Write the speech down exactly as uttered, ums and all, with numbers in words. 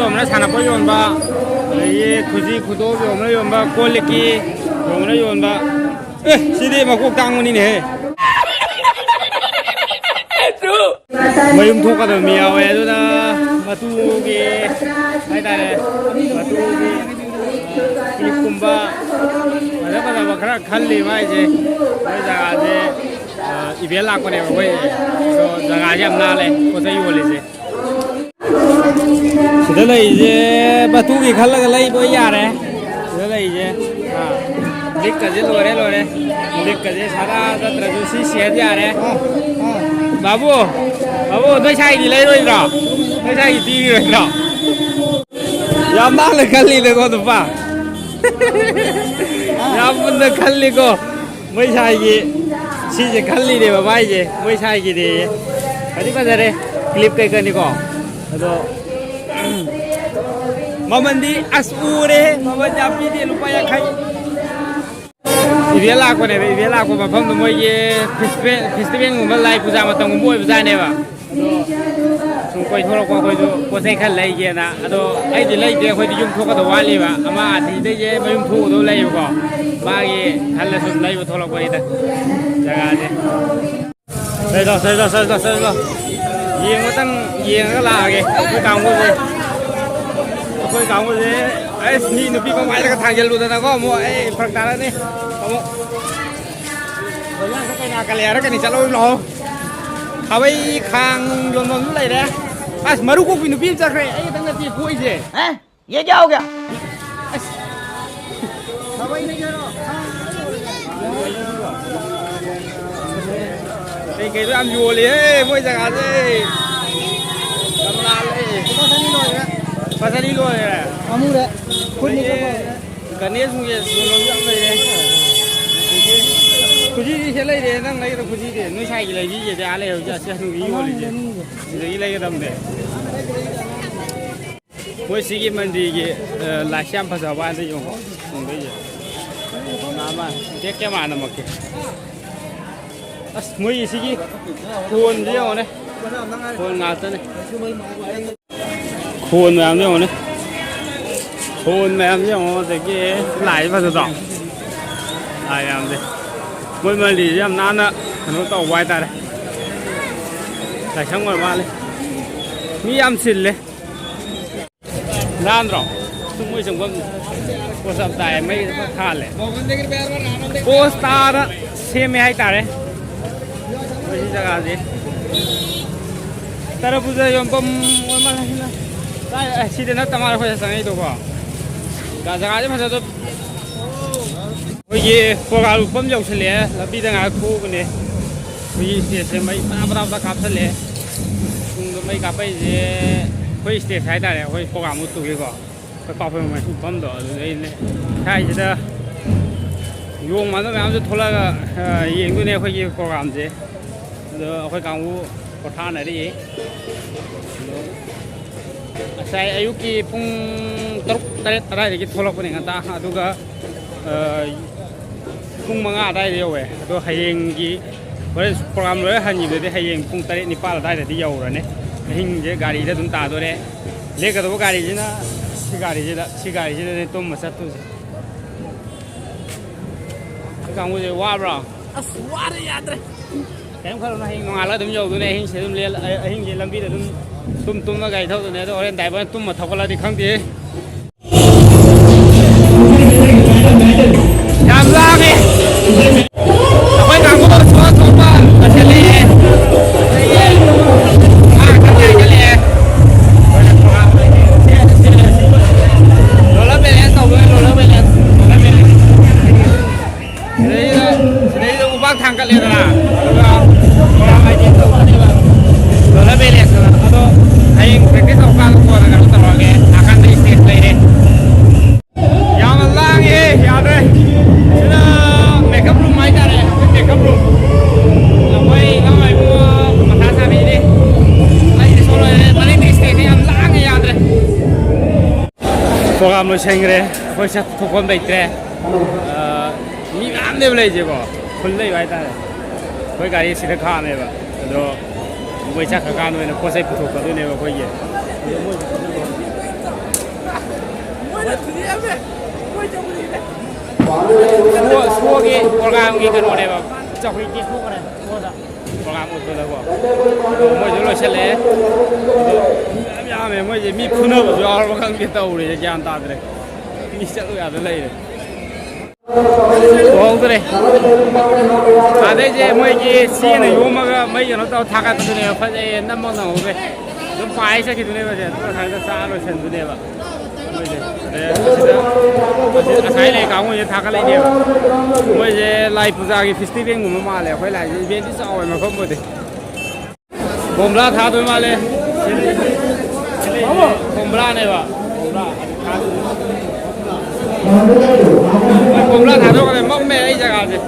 ꯌꯣꯟꯕꯅ ꯁꯥꯟꯅꯄꯣꯠ ꯌꯣꯟꯕ, ꯑꯗꯒꯤ ꯈꯨꯖꯤ ꯈꯨꯗꯣꯞ ꯌꯣꯟꯕꯅ ꯌꯣꯟꯕ, ꯀꯣꯜ ꯂꯤꯛꯀꯤ ꯌꯣꯟꯕꯅ ꯌꯣꯟꯕ꯫ ꯑꯦ, ꯁꯤꯗꯤ ꯃꯀꯣꯛ ꯇꯥꯡꯕꯅꯤꯅꯦꯍꯦ꯫ ꯃꯌꯨꯝ ꯊꯣꯛꯀꯗꯕ ꯃꯤ ꯌꯥꯎꯋꯦ, ꯑꯗꯨꯅ ꯃꯇꯨꯒꯤ ꯍꯥꯏꯇꯥꯔꯦ, ꯃꯇꯨꯒꯤ ꯀ꯭ꯂꯤꯞꯀꯨꯝꯕ ꯐꯖ ꯐꯖꯕ ꯈꯔ ꯈꯜꯂꯤꯕ ꯍꯥꯏꯁꯦ꯫ ꯃꯣꯏ ꯖꯒꯥꯁꯦ, ꯑ, ꯏꯚꯦꯟ ꯂꯥꯛꯄꯅꯦꯕ ꯑꯩꯈꯣꯏ, ꯑꯗꯣ ꯖꯒꯥꯁꯦ ꯌꯥꯝ ꯅꯥꯜꯂꯦ ꯄꯣꯠ ꯆꯩ ꯌꯣꯜꯂꯤꯁꯦ꯫ ꯁꯤꯗ ꯂꯩꯔꯤꯁꯦ ꯃꯇꯨꯒꯤ ꯈꯜꯂꯒ ꯂꯩꯕ ꯌꯥꯔꯦ꯫ ꯁꯤꯗ ꯂꯩꯔꯤꯁꯦ, ꯑꯥ, ꯂꯤꯛꯀꯁꯦ ꯂꯣꯏꯔꯦ, ꯂꯣꯏꯔꯦ꯫ ꯂꯤꯛꯀꯁꯦ ꯁꯥꯗꯥ ꯆꯠꯇ꯭ꯔꯁꯨ ꯁꯤ ꯁꯦꯠ ꯌꯥꯔꯦ꯫ ꯕꯥꯕꯨ, ꯕꯥꯕꯨ, ꯅꯣꯏ ꯁꯥꯏꯗꯤ ꯂꯩꯔꯣꯏꯗ꯭ꯔꯣ? ꯅꯣꯏ ꯁꯥꯏꯗꯤ ꯄꯤꯔꯣꯏꯗ꯭ꯔꯣ? ꯌꯥꯝ ꯅꯥꯟꯅ ꯈꯜꯂꯤꯅꯦꯀꯣ ꯅꯨꯄꯥ꯫ ꯌꯥꯝ ꯃꯨꯟꯅ ꯈꯜꯂꯤꯀꯣ꯫ ꯃꯣꯏ ꯁꯥꯏꯒꯤ ꯁꯤꯁꯦ ꯈꯜꯂꯤꯅꯦꯕ ꯃꯥꯏꯁꯦ, ꯃꯣꯏ ꯁꯥꯏꯒꯤꯗꯤ꯫ ꯐꯗꯤ ꯐꯖꯔꯦ, ꯀ꯭ꯂꯤꯞ ꯀꯩꯀꯅꯤꯀꯣ꯫ ꯑꯗꯣ ꯃꯃꯜꯗꯤ ꯑꯁ ꯎꯔꯦ, ꯃꯃꯜ ꯌꯥꯝ ꯄꯤꯗꯦ, ꯂꯨꯄꯥ ꯌꯥꯡꯈꯩ꯫ ꯏꯚꯦꯟ ꯂꯥꯛꯄꯅꯦꯕ, ꯏꯚꯦꯟ ꯂꯥꯛꯄ ꯃꯐꯝꯗꯣ ꯃꯣꯏꯒꯤ ꯐꯦꯁꯇꯤꯚꯦꯜ, ꯐꯦꯁꯇꯤꯚꯦꯜꯒꯨꯝꯕ ꯂꯥꯏ ꯄꯨꯖꯥ ꯃꯇꯝꯒꯨꯝꯕ ꯑꯣꯏꯕꯖꯥꯠꯅꯦꯕ꯫ ꯑꯗꯣ ꯁꯨꯝ ꯀꯣꯏꯊꯣꯔꯛꯄ ꯑꯩꯈꯣꯏꯁꯨ ꯄꯣꯠ ꯆꯩ ꯈꯔ ꯂꯩꯒꯦꯅ꯫ ꯑꯗꯣ ꯑꯩꯗꯤ ꯂꯩꯇꯦ, ꯑꯩꯈꯣꯏꯗꯤ ꯌꯨꯝ ꯊꯣꯛꯀꯗꯧ ꯋꯥꯠꯂꯤꯕ꯫ ꯑꯃ ꯑꯥꯗꯩꯁꯦ ꯃꯌꯨꯝ ꯊꯣꯛꯎꯗꯧ ꯂꯩꯌꯦꯕꯀꯣ, ꯃꯥꯒꯤ ꯈꯜꯂ ꯁꯨꯝ ꯂꯩꯕ ꯊꯣꯛꯂꯛꯄꯅꯤꯗ ꯖꯒꯥꯁꯦ꯫ ꯁꯩꯗꯣ, ꯁꯩꯗꯣ, ꯁꯩꯗꯣ, ꯁꯩꯗꯣ꯫ ꯌꯦꯡꯕꯇꯪ ꯌꯦꯡꯉꯒ ꯂꯥꯛꯑꯒꯦ ꯑꯩꯈꯣꯏ ꯀꯥꯡꯕꯨꯁꯦ꯫ ꯑꯩꯈꯣꯏ ꯀꯥꯡꯕꯨꯁꯦ꯫ ꯑꯩꯁ, ꯃꯤ ꯅꯨꯄꯤ ꯃꯃꯥꯏꯗꯒ ꯊꯥꯡꯖꯜꯂꯨꯗꯅꯀꯣ, ꯑꯃꯨꯛ ꯑꯩ ꯐꯔꯛ ꯇꯥꯔꯅꯤ꯫ ꯑꯃꯨꯛ ꯀꯩꯅꯥ ꯀꯂꯦ ꯍꯥꯏꯔꯛꯀꯅꯤ, ꯆꯠꯂꯣ ꯂꯥꯛꯑꯣ꯫ ꯈꯥꯕꯩ ꯈꯥꯡ ꯌꯣꯟꯐꯝꯁꯨ ꯂꯩꯔꯦ꯫ ꯑꯁ, ꯃꯔꯨ ꯀꯣꯛꯄꯤ ꯅꯨꯄꯤ ꯑꯃ ꯆꯠꯈ꯭ꯔꯦ, ꯑꯩ ꯈꯛꯇꯪ ꯅꯠꯇꯦ ꯄꯣꯛꯏꯁꯦ꯫ ꯍꯦ? ꯌꯦ ꯀꯌꯥ ꯍꯧꯒꯌꯥ? ꯑꯁ꯫ ꯀꯩ ꯀꯩꯅꯣ ꯌꯥꯝ ꯌꯣꯜꯂꯤꯍꯦ ꯃꯣꯏ ꯖꯒꯥꯁꯦ꯫ ꯌꯥꯝ ꯅꯥꯜꯂꯦ꯫ ꯂꯨꯄꯥ ꯆꯅꯤ ꯂꯣꯏꯈ꯭ꯔꯦ꯫ ꯂꯨꯄꯥ ꯆꯅꯤ ꯂꯣꯏꯈ꯭ꯔꯦ꯫ ꯄꯥꯝꯃꯨꯔꯦ꯫ ꯈꯨꯠꯅꯤ ꯑꯗꯒꯤ ꯆꯠꯄ꯫ ꯒꯅꯦꯁ ꯅꯨꯡꯁꯦ ꯁꯨꯅꯕ ꯌꯥꯝ ꯂꯩꯔꯦ꯫ ꯈꯨꯖꯤꯗꯤ ꯁꯦ ꯂꯩꯔꯦ, ꯅꯪ ꯂꯩꯒꯗꯕ ꯈꯨꯖꯤꯗꯤ꯫ ꯅꯣꯏ ꯁꯥꯏꯒꯤ ꯂꯩꯕꯤꯒꯦꯗꯤ ꯑꯥ ꯂꯩ ꯍꯧꯖꯤꯛ ꯑꯁꯤ ꯍꯅꯨꯕꯤ ꯌꯣꯜꯂꯤꯁꯦ꯫ ꯁꯤꯗꯒꯤ ꯂꯩꯒꯗꯕꯅꯦ꯫ ꯃꯣꯏ ꯁꯤꯒꯤ ꯃꯟꯗꯤꯔꯒꯤ, ꯑ, ꯂꯥꯏꯁꯦ ꯌꯥꯝ ꯐꯖꯕ ꯋꯥꯅꯤꯗ ꯌꯦꯡꯉꯣ꯫ ꯁꯨꯝꯗꯩꯁꯦ꯫ ꯃꯥ, ꯃꯥ, ꯕꯦꯛ ꯀꯌꯥ ꯃꯥꯟꯅꯃꯛꯀꯦ꯫ ꯑꯁ, ꯃꯣꯏꯒꯤ ꯁꯤꯒꯤ ꯀꯣꯟꯁꯦ ꯌꯦꯡꯉꯣꯅꯦ꯫ ꯀꯣꯟ ꯉꯥꯛꯇꯅꯦ꯫ ꯐꯣꯟ ꯃꯌꯥꯝꯁꯦ ꯌꯦꯡꯉꯣꯅꯦ꯫ ꯐꯣꯟ ꯃꯌꯥꯝꯁꯦ ꯌꯦꯡꯉꯣ, ꯑꯗꯒꯤ ꯂꯥꯏꯁꯦ ꯐꯖꯗ꯭ꯔꯣ? ꯂꯥꯏ ꯃꯌꯥꯝꯁꯦ꯫ ꯃꯣꯏ ꯃꯜꯂꯤꯁꯦ ꯌꯥꯝ ꯅꯥꯟꯅ ꯀꯩꯅꯣ ꯇꯧꯕ ꯍꯥꯏꯇꯥꯔꯦ꯫ ꯂꯥꯏꯁꯪ ꯑꯣꯏꯔ ꯃꯥꯜꯂꯦ꯫ ꯃꯤ ꯌꯥꯝ ꯆꯤꯜꯂꯦ꯫ ꯅꯥꯟꯗ꯭ꯔꯣ? ꯁꯨꯝ ꯃꯣꯏ ꯆꯪꯐꯝ ꯄꯣꯠꯁꯨ ꯌꯥꯝ ꯇꯥꯏ, ꯃꯩ ꯐꯖꯅ ꯊꯥꯜꯂꯦ꯫ ꯄꯣꯁ ꯇꯥꯅ ꯁꯦꯝꯃꯦ ꯍꯥꯏꯇꯥꯔꯦ꯫ ꯑꯩꯈꯣꯏ ꯁꯤ ꯖꯒꯥꯁꯦ ꯇꯔꯕꯨꯖ ꯌꯣꯟꯐꯝ ꯑꯣꯏ ꯃꯥꯜꯂꯦ ꯁꯤꯅ꯫ ꯀꯥꯏ, ꯑꯦ, ꯁꯤꯗ ꯅꯠꯇ ꯃꯥꯜꯂꯦ ꯑꯩꯈꯣꯏ ꯆꯪꯉꯛꯏꯗꯣꯀꯣ꯫ ꯖꯒꯥꯁꯦ ꯐꯖꯗꯕ꯫ ꯑꯩꯈꯣꯏꯒꯤ ꯄ꯭ꯔꯣꯒ꯭ꯔꯥꯝ ꯃꯐꯝ ꯌꯧꯁꯤꯜꯂꯛꯑꯦ, ꯂꯝꯕꯤꯗ ꯉꯥꯏꯍꯥꯛ ꯊꯣꯛꯎꯕꯅꯦ꯫ ꯑꯩꯈꯣꯏꯒꯤ ꯁ꯭ꯇꯦꯖꯁꯦ ꯃꯩ ꯄ꯭ꯔꯥ ꯄ꯭ꯔꯥ ꯄ꯭ꯔꯥ ꯀꯥꯞꯁꯜꯂꯛꯑꯦ꯫ ꯇꯨꯡꯗ ꯃꯩ ꯀꯥꯞꯄꯛꯏꯁꯦ ꯑꯩꯈꯣꯏ ꯁ꯭ꯇꯦꯖ ꯍꯥꯏꯇꯥꯔꯦ, ꯑꯩꯈꯣꯏ ꯄ꯭ꯔꯣꯒ꯭ꯔꯥꯝ ꯎꯠꯇꯨꯒꯤꯀꯣ꯫ ꯑꯩꯈꯣꯏ ꯄꯥꯐꯣꯏ ꯃꯐꯝꯗꯣ ꯑꯗꯨꯗꯩꯅꯦ꯫ ꯁ꯭ꯋꯥꯏꯁꯤꯗ ꯌꯣꯡ ꯃꯥꯟꯕ ꯃꯌꯥꯝꯁꯨ ꯊꯣꯛꯂꯛꯑꯒ, ꯑ, ꯌꯦꯡꯗꯣꯏꯅꯦ ꯑꯩꯈꯣꯏꯒꯤ ꯄ꯭ꯔꯣꯒ꯭ꯔꯥꯝꯁꯦ꯫ ꯑꯗꯣ ꯑꯩꯈꯣꯏ ꯀꯥꯡꯕꯨ ꯄꯣꯊꯥꯅꯔꯤ꯫ ꯑꯗꯣ ꯉꯁꯥꯏ ꯑꯌꯨꯛꯀꯤ ꯄꯨꯡ ꯇꯔꯨꯛ ꯇꯔꯦꯠ ꯑꯗꯥꯏꯗꯒꯤ ꯊꯣꯛꯂꯛꯄꯅꯦ ꯉꯟꯇꯥ, ꯑꯗꯨꯒ, ꯑ, ꯄꯨꯡ ꯃꯉꯥ ꯑꯗꯥꯏꯗ ꯌꯧꯋꯦ꯫ ꯑꯗꯣ ꯍꯌꯦꯡꯒꯤ ꯍꯣꯔꯦꯟ ꯄ꯭ꯔꯣꯒ꯭ꯔꯥꯝ ꯂꯣꯏꯔ ꯍꯟꯈꯤꯕꯗꯗꯤ ꯍꯌꯦꯡ ꯄꯨꯡ ꯇꯔꯦꯠ ꯅꯤꯄꯥꯜ ꯑꯗꯥꯏꯗꯗꯤ ꯌꯧꯔꯅꯤ꯫ ꯑꯍꯤꯡꯁꯦ ꯒꯥꯔꯤꯗ ꯑꯗꯨꯝ ꯇꯥꯗꯣꯔꯦ꯫ ꯂꯦꯛꯀꯗꯧꯕ ꯒꯥꯔꯤꯁꯤꯅ ꯁꯤ ꯒꯥꯔꯤꯁꯤꯗ, ꯁꯤ ꯒꯥꯔꯤꯁꯤꯗꯅꯦ ꯇꯨꯝꯕ ꯆꯠꯇꯣꯏꯁꯦ꯫ ꯑꯩꯈꯣꯏ ꯀꯥꯡꯕꯨꯁꯦ ꯋꯥꯕ꯭ꯔꯣ? ꯑꯁ, ꯋꯥꯔꯦ, ꯌꯥꯗ꯭ꯔꯦ꯫ ꯀꯩꯝ ꯈꯜꯂꯨꯅꯨ, ꯍꯌꯦꯡ ꯅꯣꯡꯉꯥꯜꯂꯒ ꯑꯗꯨꯝ ꯌꯧꯗꯣꯏꯅꯦ꯫ ꯑꯍꯤꯡꯁꯦ ꯑꯗꯨꯝ ꯂꯦꯜ-, ꯑꯍꯤꯡꯁꯦ ꯂꯝꯕꯤꯗ ꯑꯗꯨꯝ ꯇꯨꯝ ꯇꯨꯝꯃ ꯒꯥꯔꯤ ꯊꯧꯗꯣꯏꯅꯦ꯫ ꯑꯗꯣ ꯍꯣꯔꯦꯟ ꯗ꯭ꯔꯥꯏꯚꯔ ꯇꯨꯝꯃ ꯊꯧꯒꯠꯂꯗꯤ ꯈꯪꯗꯦ꯫ ꯌꯥꯝ ꯂꯥꯡꯉꯦ꯫ ꯑꯩꯈꯣꯏ ꯀꯥꯡꯕꯨ ꯁꯣ ꯊꯣꯛꯄ ꯂꯣꯏꯁꯤꯜꯂꯛꯑꯦ꯫ ꯑꯥ, ꯈꯔ ꯉꯥꯏꯁꯤꯜꯂꯛꯑꯦ꯫ ꯔꯣꯂꯔ ꯕꯦꯂꯦꯟꯁ ꯇꯧꯗꯣꯏꯅꯦ, ꯔꯣꯂꯔ ꯕꯦꯂꯦꯟꯁ, ꯔꯣꯂꯔ ꯕꯦꯂꯦꯟꯁ꯫ ꯁꯤꯗꯩꯗ, ꯁꯤꯗꯩꯗ ꯎꯄꯥꯛ ꯊꯥꯡꯒꯠꯂꯦꯗꯅ, ꯑꯗꯨꯒ ꯈꯣꯡꯅꯥꯡ ꯍꯥꯏꯗꯤ ꯇꯧꯒꯅꯦꯕ꯫ ꯔꯣꯂꯔ ꯕꯦꯂꯦꯟꯁ ꯑꯗꯣ ꯍꯌꯦꯡ ꯄ꯭ꯔꯦꯛꯇꯤꯁ ꯇꯧꯔꯀꯥꯟꯗ ꯀꯣꯟꯅ ꯀꯩꯅꯣ ꯇꯧꯔꯛꯑꯒꯦ꯫ ꯅꯥꯀꯟꯗ ꯏꯁꯇꯦꯖ ꯂꯩꯔꯦ꯫ ꯌꯥꯝꯅ ꯂꯥꯡꯉꯦ, ꯌꯥꯗ꯭ꯔꯦ꯫ ꯁꯤꯅ ꯃꯦꯀꯞ ꯔꯨꯝ ꯍꯥꯏꯇꯥꯔꯦ, ꯑꯩꯈꯣꯏ ꯃꯦꯀꯞ ꯔꯨꯝ꯫ ꯑꯩꯈꯣꯏ ꯏꯅꯥꯎ ꯏꯕꯨꯡꯉꯣ ꯃꯊꯥ ꯁꯥꯕꯤꯔꯤ꯫ ꯑꯩ ꯁꯣ ꯂꯣꯏꯔꯦ, ꯃꯅꯤꯡꯗ ꯏꯁꯇꯦꯖꯁꯦ ꯌꯥꯝ ꯂꯥꯡꯉꯦ, ꯌꯥꯗ꯭ꯔꯦ꯫ ꯄ꯭ꯔꯣꯒꯥꯝ ꯂꯣꯏꯁꯤꯟꯈ꯭ꯔꯦ꯫ ꯑꯩꯈꯣꯏ ꯆꯠꯊꯣꯛꯐꯝ ꯂꯩꯇ꯭ꯔꯦ꯫ ꯑ, ꯃꯤ ꯃꯌꯥꯝꯅꯦꯕ ꯂꯩꯔꯤꯁꯦꯀꯣ, ꯐꯨꯜ ꯂꯩꯕ ꯍꯥꯏꯇꯥꯔꯦ꯫ ꯑꯩꯈꯣꯏ ꯒꯥꯔꯤ ꯁꯤꯗ ꯈꯥꯝꯃꯦꯕ, ꯑꯗꯣ ꯃꯣꯏ ꯆꯠꯈ꯭ꯔꯀꯥꯟꯗ ꯑꯣꯏꯅ ꯄꯣꯠ ꯆꯩ ꯄꯨꯊꯣꯛꯀꯗꯣꯏꯅꯦꯕ ꯑꯩꯈꯣꯏꯒꯤ꯫ ꯑꯗꯣ ꯃꯣꯏ ꯁꯣ-, ꯁꯣꯒꯤ ꯄ꯭ꯔꯣꯒꯥꯝꯒꯤ ꯀꯩꯅꯣꯅꯦꯕ, ꯆꯧꯀ꯭ꯔꯤ ꯇꯦꯛꯊꯣꯛꯈ꯭ꯔꯦ ꯁꯣꯗ꯫ ꯄ꯭ꯔꯣꯒꯥꯝ ꯎꯠꯄꯗꯀꯣ꯫ ꯑꯗꯣ ꯃꯣꯏꯁꯨ ꯂꯣꯏꯁꯤꯜꯂꯛꯑꯦ꯫ ꯑꯗꯣ ꯃꯤ ꯌꯥꯝ ꯌꯥꯝꯃꯦ꯫ ꯃꯣꯏꯁꯦ ꯃꯤ ꯐꯨꯅꯕꯁꯨ ꯌꯥꯎꯔꯕ ꯈꯪꯗꯦ ꯇꯧꯔꯤꯁꯦ, ꯒ꯭ꯌꯥꯟ ꯇꯥꯗ꯭ꯔꯦ꯫ ꯃꯤ ꯆꯠꯂꯨ ꯌꯥꯗ ꯂꯩꯔꯦ꯫ ꯎꯍꯧꯗ꯭ꯔꯦ꯫ ꯑꯗꯩꯁꯦ ꯃꯣꯏꯒꯤ ꯆꯦꯅ ꯌꯣꯝꯃꯒ ꯃꯩ ꯀꯩꯅꯣ ꯇꯧꯔ ꯊꯥꯒꯠꯄꯗꯨꯅꯦꯕ ꯐꯖꯩꯌꯦ, ꯅꯝꯃ ꯅꯝꯍꯧꯗ꯭ꯔꯦ꯫ ꯑꯗꯨꯝ ꯄꯥꯏ ꯆꯠꯈꯤꯗꯨꯅꯦꯕ ꯁꯦ꯫ ꯑꯗꯨꯒ ꯁ꯭ꯋꯥꯏꯗ ꯆꯥ ꯂꯣꯏꯁꯟꯗꯨꯅꯦꯕ ꯃꯣꯏꯁꯦ꯫ ꯑꯗꯩ ꯑꯁꯤꯗ ꯉꯁꯥꯏ ꯂꯩ ꯀꯥꯡꯕꯨꯁꯦ ꯊꯥꯒꯠꯂꯛꯏꯅꯦꯕ꯫ ꯃꯣꯏꯁꯦ ꯂꯥꯏ ꯄꯨꯖꯥꯒꯤ ꯐꯦꯁꯇꯤꯚꯦꯜꯒꯨꯝꯕ ꯃꯥꯜꯂꯦ꯫ ꯑꯩꯈꯣꯏ ꯂꯥꯏꯁꯦ ꯏꯚꯦꯟꯠꯇꯤ ꯆꯥꯎꯋꯦ ꯃꯐꯝꯕꯨꯗꯤ꯫ ꯕꯣꯝꯕ꯭ꯔꯥ ꯊꯥꯗꯣꯏ ꯃꯥꯜꯂꯦ꯫ ꯕꯣꯝꯕ꯭ꯔꯥꯅꯦꯕ꯫ ꯕꯣꯝꯕ꯭ꯔꯥ꯫ ꯕꯣꯝꯕ꯭ꯔꯥ ꯊꯥꯗꯣꯛꯈ꯭ꯔꯦ꯫ ꯃꯝꯃꯦ ꯑꯩ ꯖꯒꯥꯁꯦ꯫